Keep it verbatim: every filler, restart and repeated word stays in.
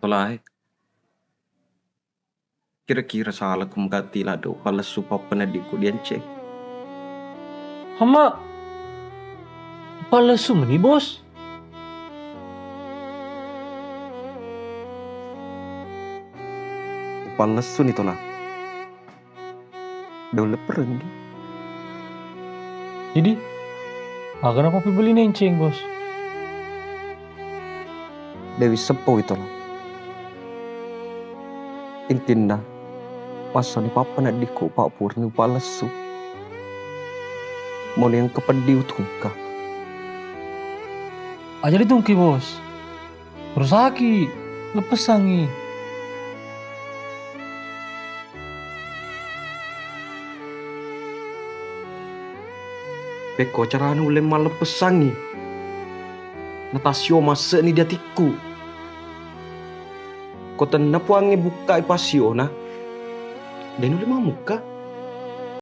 Tolae. Kira-kira salako mugatti ladde' upallessu pappa naddi'ku dianceng? Hama, upallessu meni, Bos? Upallessuni, Tola. De' ulle perenggi. Jadi, aga napapibeli nenceng, Bos? De' wisseppoi, Tola. Intinna, passoni pappa naddi'ku, pa' purani upallessu. Moni engka peddi utungka. Aja ditungki, Bos. Rusaki, leppessangngi. Pekko carana ulle malleppessangngi? Natassio masse'ni di atikku. Ko tenna Puangnge bukkai passiona, de' nulle mammukka.